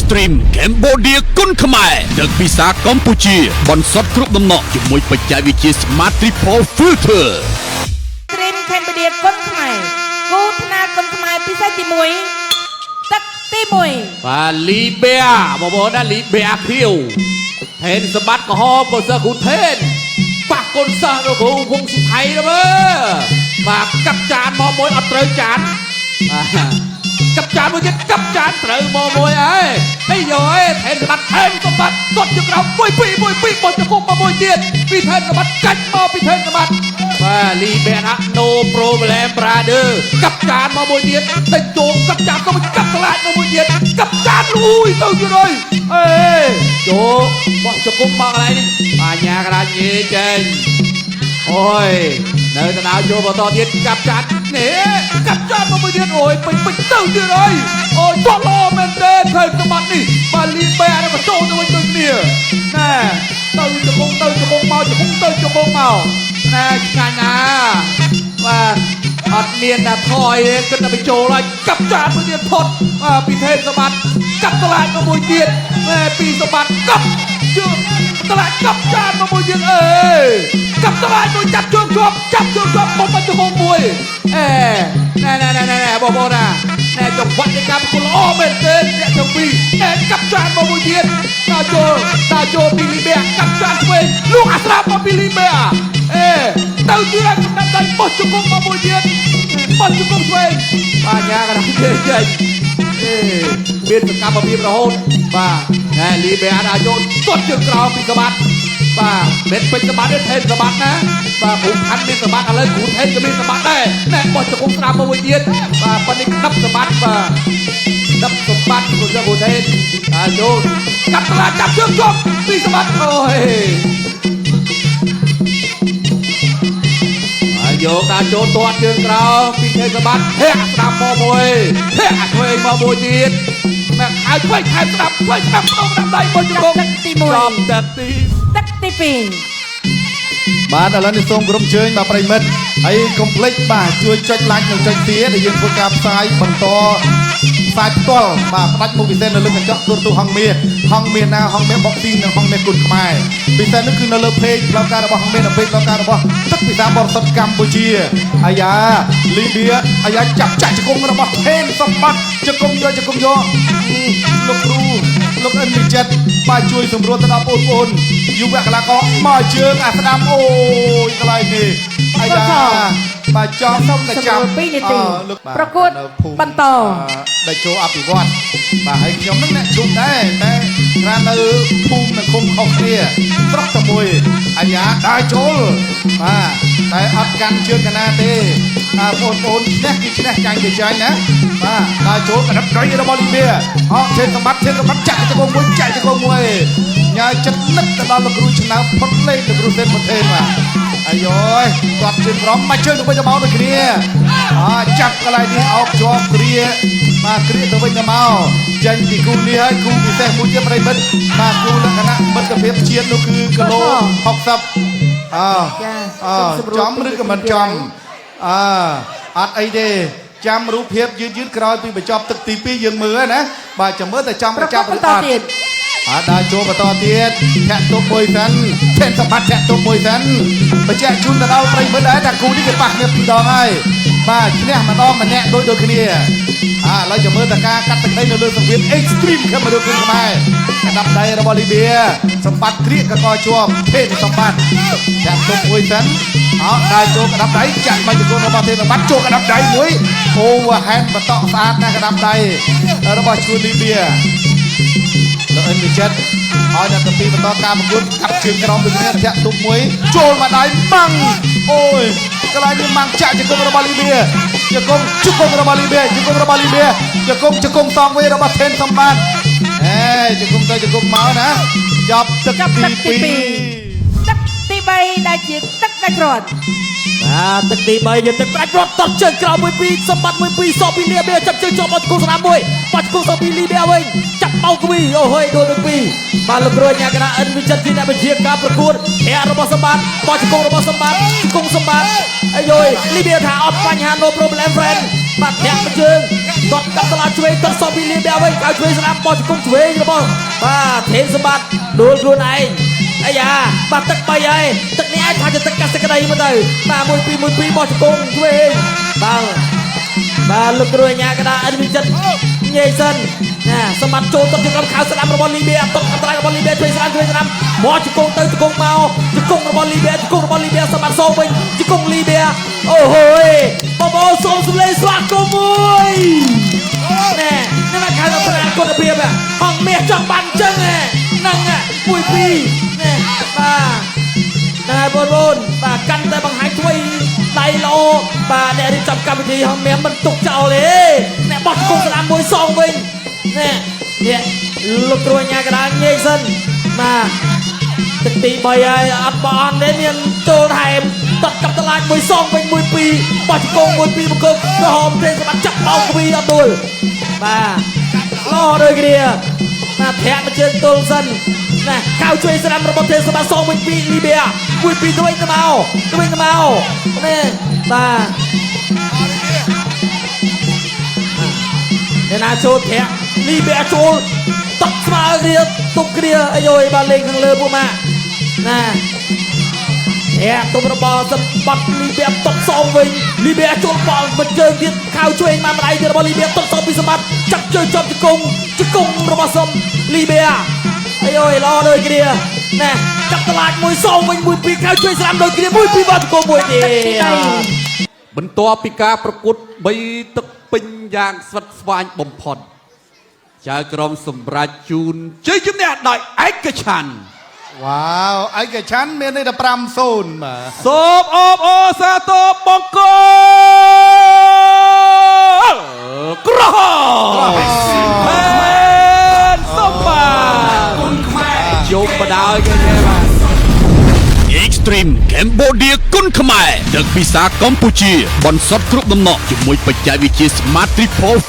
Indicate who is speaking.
Speaker 1: Extreme Cambodia គុនខ្មែរទឹកពិសាកម្ពុជាបន្សុទ្ធគ្រប់ដំណក់ជាមួយបច្ចេកវិទ្យា Smart Triple Filter។
Speaker 2: Extreme Cambodia គុនខ្មែរគូថ្នាលគុនខ្មែរពិសេសទី1ទឹកទី1។
Speaker 3: បាទលីបៀបងប្អូនណាលីបៀខៀវថេនសម្បត្តិក្រហមកុសគ្រូថេនប៉ះកូនសិស្សលោកគ្រូវងសុថៃទៅមើលបាទកាប់ចានមកមួយអត់ត្រូវចានបាទកាប់ចានមួយទៀតកាប់ចានត្រូវមកមួយអើយហេយោអេថេនសម្បត្តិថេនសម្បត្តិទាត់ជើងក្រោមមួយពីរមួយពីរបោះជង្គង់មកមួយទៀតពីថេនសម្បត្តិកាច់មកពីថេនសម្បត្តិបាទលីបៀថា no problem brother កាប់ចានមកមួយទៀតដេញជោកាប់ចានក៏មកកាប់ត្លាចមកមួយទៀតកាប់ចានលួយទៅទៀតហើយអេចូលបោះជង្គង់មកកន្លែងនេះបញ្ញាកដាញីចេញអូយនៅតដៅចូលបន្តទៀតកាប់ចាននេះកាប់ចានមកមួយទៀតអូយពេញពេញទៅទៀតហើយអូយទាត់ល្អមែនទេថេនសម្បត្តិនេះបាទលីបែរក៏ចូលទៅវិញដូចគ្នាណែទៅជង្គង់ទៅជង្គង់មកជង្គង់ទៅជង្គង់មកណែឆ្ងាញ់ណាស់បាទអត់មានតែថយទេគិតតែបញ្ចូលហើយកាប់ចានមួយទៀតផុតបាទពីថេនសម្បត្តិកាប់តឡាចមកមួយទៀតណែពីសម្បត្តិកាប់ជើងតឡាចកាប់ចានមកមួយទៀតអេកាប់តឡាចមួយចាប់ជើងជាប់ចាប់ជើងជាប់បុកមកជង្គង់មួយអេណែណែណែណែបងប្អូនណាណែចង្វាក់នៃការប្រកួតល្អមែនទែនអ្នកទាំងពីរណែកាប់ចានមកមួយទៀតដើរចូលដើរចូលពីលីបៀកាប់ចានឆ្វេងលោកអាស្រាមកពីលីបៀអេទៅទៀតហើយកំដៅដៃបោះជង្គង់មកមួយទៀតបោះជង្គង់ឆ្វេងបាទញ៉ាកណ្ដាលគេចេញអេមានសកម្មភាពរហូតបាទណែលីបៀដើរចូលទាត់ជើងក្រោមពីក្បាត់បាទមិនពេញសម្បត្តិទេថេនសម្បត្តិណាបាទគ្រូខាន់មានសម្បត្តិឥឡូវគ្រូថេនក៏មានសម្បត្តិដែរណែបោះជង្គង់ស្ដាំមកមួយទៀតបាទប៉ុន្តែក្តាប់សម្បត្តិបាទក្តាប់សម្បត្តិគ្រូគ្រូថេនដើរចូលកាប់ត្លាចាប់ជើងជាប់ពីសម្បត្តិអូយហើយយកដើរចូលទាត់ជើងក្រោមពីថេនសម្បត្តិធាក់ស្ដាំមកមួយធាក់ឆ្វេងមកមួយទៀតម៉ែខៅឆ្វេងខែស្ដាំឆ្វេងស្ដាំក្នុងស្ដាំដៃមួយជង្គង់
Speaker 2: ទឹកទី1
Speaker 3: ចំទឹកទី
Speaker 2: ទឹកទី2
Speaker 4: បាទឥឡូវនេះសូមគោរពអញ្ជើញបាទប្រិមិត្តហើយកុំភ្លេចបាទជួយចុច like និងចុច share ដែលយើងធ្វើការផ្សាយបន្តផ្សាយផ្ទាល់បាទផ្ដាច់មុខពិសេសនៅលើកញ្ចក់ទូរទស្សន៍ហង្សមាសហង្សមាសណាហង្សមាស Boxing និងហង្សមាសគុនខ្មែរពិសេសនោះគឺនៅលើ page ផ្លូវការរបស់ហង្សមាសនិង page ផ្លូវការរបស់ទឹកពិសាបរិសុទ្ធកម្ពុជាអាយ៉ាលីបៀអាយ៉ាចាប់ចាក់ជង្គង់របស់ថេនសម្បត្តិជង្គង់យកជង្គង់យកលោកគ្រូលោកអិនវិចិត្របាទជួយសម្រួលទៅដល់បងប្អូនយុវកីឡាករមកជើងអាស្ដាំអូយកន្លែងនេះអាយ៉ាបាទចំ
Speaker 2: សូម
Speaker 4: តែចាំ
Speaker 2: សម្រួល2នាទី
Speaker 4: លោក
Speaker 2: ប្រកួត
Speaker 4: នៅភូមិ
Speaker 2: បន្ត
Speaker 4: ដែលចូលអភិវឌ្ឍបាទហើយខ្ញុំនឹងអ្នកជុំដែរតែត្រានៅភូមិនិងឃុំខុសគ្នាស្រុកតែមួយអាយ៉ាដើរចូលបាទតែអត់កាន់ជើងកណាទេបាទបងប្អូនឈ្នះគឺឈ្នះចាញ់គឺចាញ់ណាបាទដើរចូលកណ្ដាប់ដៃរបស់លីបៀអកថេនសម្បត្តិថេនសម្បត្តិចាក់ជង្គង់មួយចាក់ជង្គង់មួយញ៉ាចិត្តនឹកទៅដល់លោកគ្រូឆ្នើមផុតលេខលោកគ្រូសេនម៉ូថេនបាទអាយយគាត់ជើងក្រមមកជើងទៅវិញទៅមកដូចគ្នាអាចាប់កន្លែងនេះអោបជាប់គ្រាបាទគ្រាទៅវិញទៅមកចេញពីគូនេះហើយគូពិសេសមួយទៀតប្រិមិត្តបាទគូលក្ខណៈមិត្តភាពជាតិនោះគឺគីឡូ60អើ
Speaker 2: ចា
Speaker 4: អើ
Speaker 2: សូមសម្រួល
Speaker 4: ចំឬក៏មិនចំអើអត់អីទេចាំរូបភាពយឺតយឺតក្រោយពីបញ្ចប់ទឹកទី2យើងមើលណាបាទចាំមើលតែចំ
Speaker 2: ប្រកួត
Speaker 4: ចាប់
Speaker 2: បន្តទៀត
Speaker 4: អត់ដល់ចូលបន្តទៀតធាក់ទប់មួយសិនថេនសម្បត្តិធាក់ទប់មួយសិនបញ្ជាក់ជូនទៅដល់ប្រិយមិត្តដែរថាគូនេះគេប៉ះគ្នាពីរដងហើយបាទឈ្នះម្ដងម្នាក់ដូចដូចគ្នាអាឥឡូវចាំមើលតការកាត់ទឹកដីនៅលើសង្វៀន Extreme ខេមរៈគុណខ្មែរកណ្ដាប់ដៃរបស់លីបៀសម្បត្តិគ្រៀកកកជាប់ថេនសម្បត្តិធាក់ទប់មួយសិនអោដើរចូលកណ្ដាប់ដៃចាក់បាច់ជង្គង់របស់ថេនសម្បត្តិចូលកណ្ដាប់ដៃមួយ overhand បន្តស្អាតណាស់កណ្ដាប់ដៃរបស់ឈួនលីបៀលោកអិនវិចិត្រឲ្យអ្នកទាំងពីរបន្តការប្រកួតកាប់ជើងក្រោមដូចគ្នាធាក់ទុំមួយចូលមកដៃម៉ាំងអូយកន្លែងនេះម៉ាំងចាក់ជង្គង់របស់លីបៀជង្គង់ជង្គង់របស់លីបៀជង្គង់របស់លីបៀជង្គង់ជង្គង់សងវិញរបស់ថេនសម្បត្តិអេជង្គង់ទៅជង្គង់មកណាចាប់ទឹក
Speaker 2: ចាប់
Speaker 4: ទី
Speaker 2: ទឹកទី
Speaker 4: 2
Speaker 2: 2ទឹកទី3ដែលជាទឹកដាច់រត់
Speaker 5: បាទទឹកទី3យើងទឹកផ្ដាច់រត់តបជើងក្រោមមួយពីរសម្បត្តិមួយពីរសពីលីបៀចាប់ជើងជាប់បាត់គូស្នាមមួយបាត់គូសពីលីបៀវិញចាប់បោកវីអូហេយដូចទាំងពីរបាទលោកគ្រូញ៉ាកណាអិនវិចិត្រជាអ្នកបញ្ជាការប្រកួតធាក់របស់សម្បត្តិបោះជង្គង់របស់សម្បត្តិជង្គង់សម្បត្តិអាយយលីបៀថាអត់បញ្ហា no problem friend បាទធាក់មួយជើង ទាត់កាប់តឡាឆ្វេងទាត់សពីលីប៊ែវិញកៅឆ្វេងស្ដាំបោះជង្គង់ឆ្វេងរបស់បាទថេនសម្បត្តិដួលខ្លួនឯងអាយ៉ាបាទទឹក3ហើយទឹកនេះអាចថាជាទឹកកាសក្តីមកទៅបាទ1 2 1 2បោះជង្គង់ឆ្វេងបាទបាទលោកគ្រូអាញាកដាអិនវិចិត្រញ៉ៃសិនណាសម្បត្តិចូលទឹកជង្គង់ខៅស្ដាំរបស់លីប៊ែទឹកអន្តរាយរបស់លីប៊ែឆ្វេងស្ដាំឆ្វេងស្ដាំមកជង្គង់ទៅជង្គង់មកជង្គង់របស់លីប៊ែជង្គង់របស់លីប៊ែសម្បត្តិសងវិញជង្គង់លីប៊ែអូហូយបងប្អូនសូមសម្លេងស្វាគមន៍មួយណែនេះមកខៅដល់ប្រាគុណភាពហងមាសចង់បានអញ្ចឹងហ្នឹង1 2ណែបាទណែបងប្អូនបាទកាន់តែបង្ហាញថ្មីដៃល្អបាទអ្នករៀបចំកម្មវិធីហងមាសមិនទុកចោលទេអ្នកបោះជង្គង់ស្ដាំមួយសងវិញណែនេះលោកគ្រូអាញាកដាញ៉ៃសិនបាទទឹកទី3ហើយអត់បអន់ទេមានចូលថែមតត់កាប់តឡាចមួយសងវិញ1 2បោះជង្គង់1 2មកក្រហមទេសម្រាប់ចាប់បោកវីអត់ដួលបាទល្អដូចគ្នាបាទធាក់មកជើងទល់សិនណាកៅជួយស្ដាំរបស់ទេសម្រាប់សងវិញ2លីប៊ែ1 2ទៅវិញទៅមកទៅវិញទៅមកនេះបាទអ្នកណាចូលធាក់លីប៊ែចូលតក់ស្មើគ្នាទប់គ្នាអាយយបាទលេងខាងលើពួកម៉ាណាធាក់ទប់របស់សម្បត្តិលីប៊ែតក់សងវិញលីប៊ែចូលបល់មកជើងទៀតខៅឆ្វេងមកម្ដាយទៀតរបស់លីប៊ែតក់សងពីសម្បត្តិចាប់ជើងជាប់ជង្គង់ជង្គង់របស់សំលីប៊ែអាយយល្អដូចគ្នាណាចាប់តឡាចមួយសងវិញមួយពីរខៅជួយស្រាំដូចគ្នាមួយពីរបាត់ជង្គង់មួយទៀត
Speaker 3: បន្ទាប់ពីការប្រកួត3ទឹកពេញយ៉ាងស្វិតស្វាញបំផុតចៅក្រមសម្រាប់ជូនជ័យជំនះដោយឯកច្ឆន្ទ
Speaker 4: វ៉ាវឯកច្ឆន្ទមានន័យថា5-0បាទ
Speaker 3: សូមអបអរសាទរបង្គោលក្រហមផែនសម្បត្តិជុំបដ ாய் គេទេបាទ
Speaker 1: Extreme Cambodia គុនខ្មែរទឹកពិសាកម្ពុជាបន្សុតគ្រប់ដំណក់ជាមួយបច្ចេកវិទ្យា Smart Triple